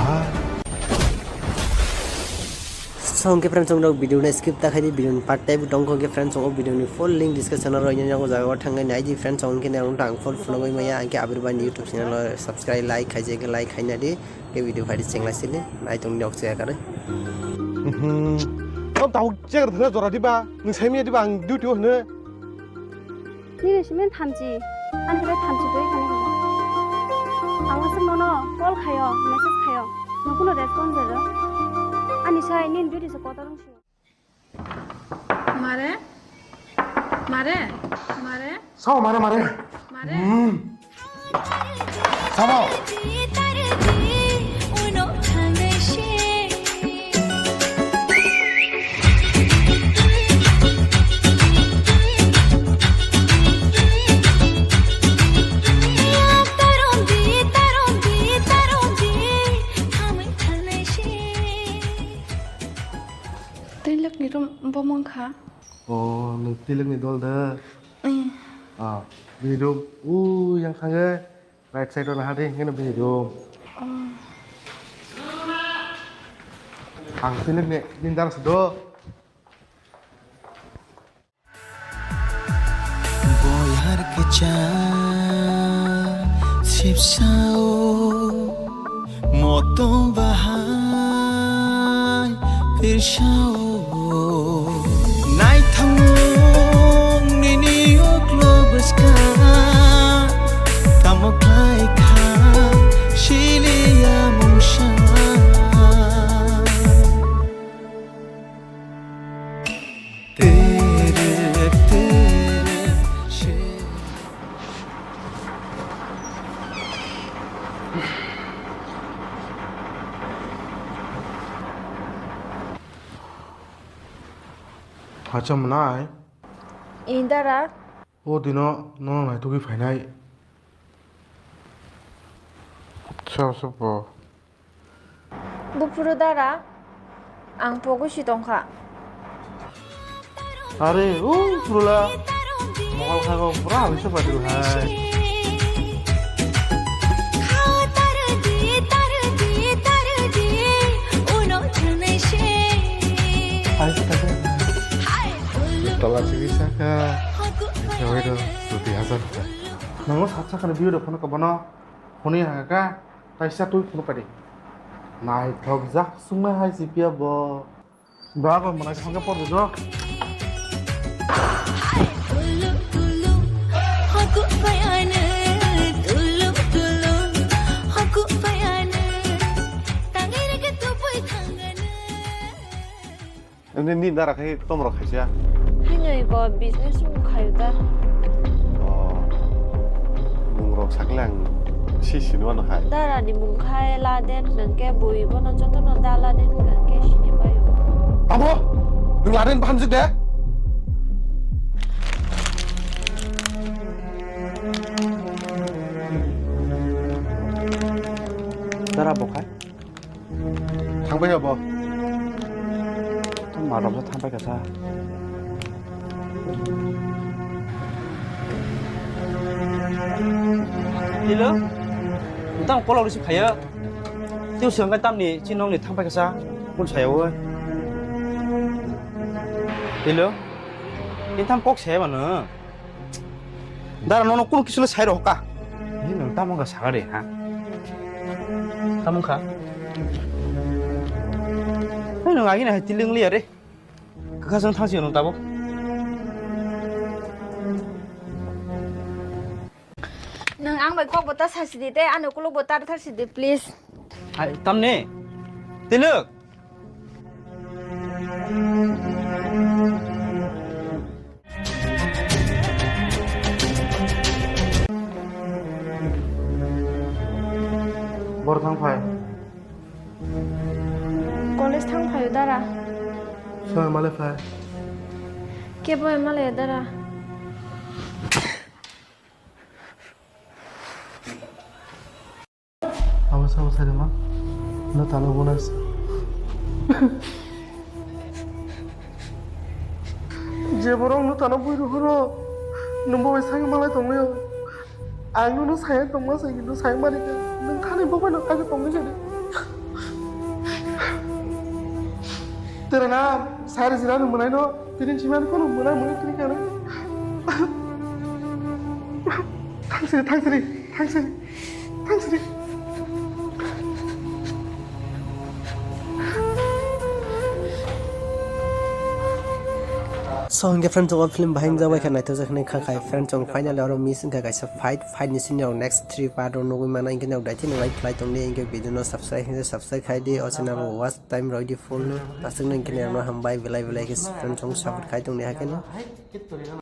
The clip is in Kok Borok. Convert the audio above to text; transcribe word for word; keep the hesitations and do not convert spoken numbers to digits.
So, hwnkhe friends, ang video no skip ta khaidi, video ni part tei bo tongkho, hwnkhe friends, ang video ni full link description o rwini, ang o jaga o thangwi nai di friends, ang hwnkhe ang tang full phunugwi maya, ang khe Abir Bhai ni YouTube channel o subscribe, like khaijak, like khaina di, hwnkhe video phaidi chengla sili, nai tongni ok chaya karwi. Mhm. Tamo tamo chaya khe jora diba, nwng saimanya diba, ang duty o hwnwi. Nini simi thamchi, ani khe thamchi bui kani khe. Ang se mono call khayo, message khayo, no kuno response rw. Ani sai nini duty se kotor wng sio. Mare? Mare? Mare? Sao mare mare. Mare? Hmm. Samo. Tei lok ni rom bo mangkha. O, nwng twi lok ni dol da? Ee. Ah, bini room, u, yang thangwi, right side o naha di, hingke no bini room. Oh. Ang twi lok ni, bini dara se do. Boyar kecha sipsao. Motong bahai pirsao. Naithok nini uklo bwska. Tamo khlai kha siliya mungsa. Tere, tere, she. Hacha mwnai? Indara? O dino nono naitugwi phainai. Sabo sabo. Buphuru dara, ang pogwi si tongkha. Are, o purula. Mokol khago pura habis se padi hai. Hai se khago. Tola chigi saka. Kawai do, suti hajar. Nangno sat sakani biyo do phone ka bono. Phone ya ka. Taisa twi phunuk padi. Naithok jak sungma hai si phiya bo. Ba ba mwnai thangkhe pordi do. Nini, nini dara khai tomrok khaisa? Haino ego business rok khayo da. Oh. Mungrok sakle ang si sinwano hai. Dara ni mung khai Laden hwnkhe bui bono jotono da Laden hwnkhe sini baio. Tamo? Nwng Laden bahanjik de? Dara bo khai? Thangbai abo. Tong ma romsa thangbai kasa. Hello? Tang kolok risi khaya. Tiu sengkai tamni chinong ni thangbai kasa. Kun saya o. Hello? Ni tham kok saya mano. Dara nono kunu kisu le sai rohka. Ni nang tamo ga sagare ha. Tamo kha. Hai nang agi na hai tiling liya re. Kakasang thangsi nang tabo. Nang ang bai kok bota sasi di te ano kuluk bota thar si di please. Hai tamne. Tiluk. Bor thang phai. College thang phai dara. Soy male phai. Kebo male dara. Abo sabo sai rwma. No talo bonus. Je borok no talo bui ruhuro. Nwng bo bai sai malai tonglayo. Ang nono saya tongma sai kintu sai mani khe. Nwng thani bo bai no thani tongwi khe. Jera na, sari jera no mwnai no, tini chimani kono mwnai mwnai tini kana. Thangsiri, thangsiri, thangsiri, thangsiri. So, hingke friends, o film bahai wngjabai kha, naithok jak hinwi kha khai. Friends, chwng finally oro miss wngkha kaisa fight, fight ni sini rok next three part rok nugwi mana, hingke nok daithani like khlai tongdi, hingke video no subscribe, hingke subscribe khai di, o channel o watch time roi di full no, aswk no hingke hambai, belai belai khe friends, chwng support khai tongdi hakhe no.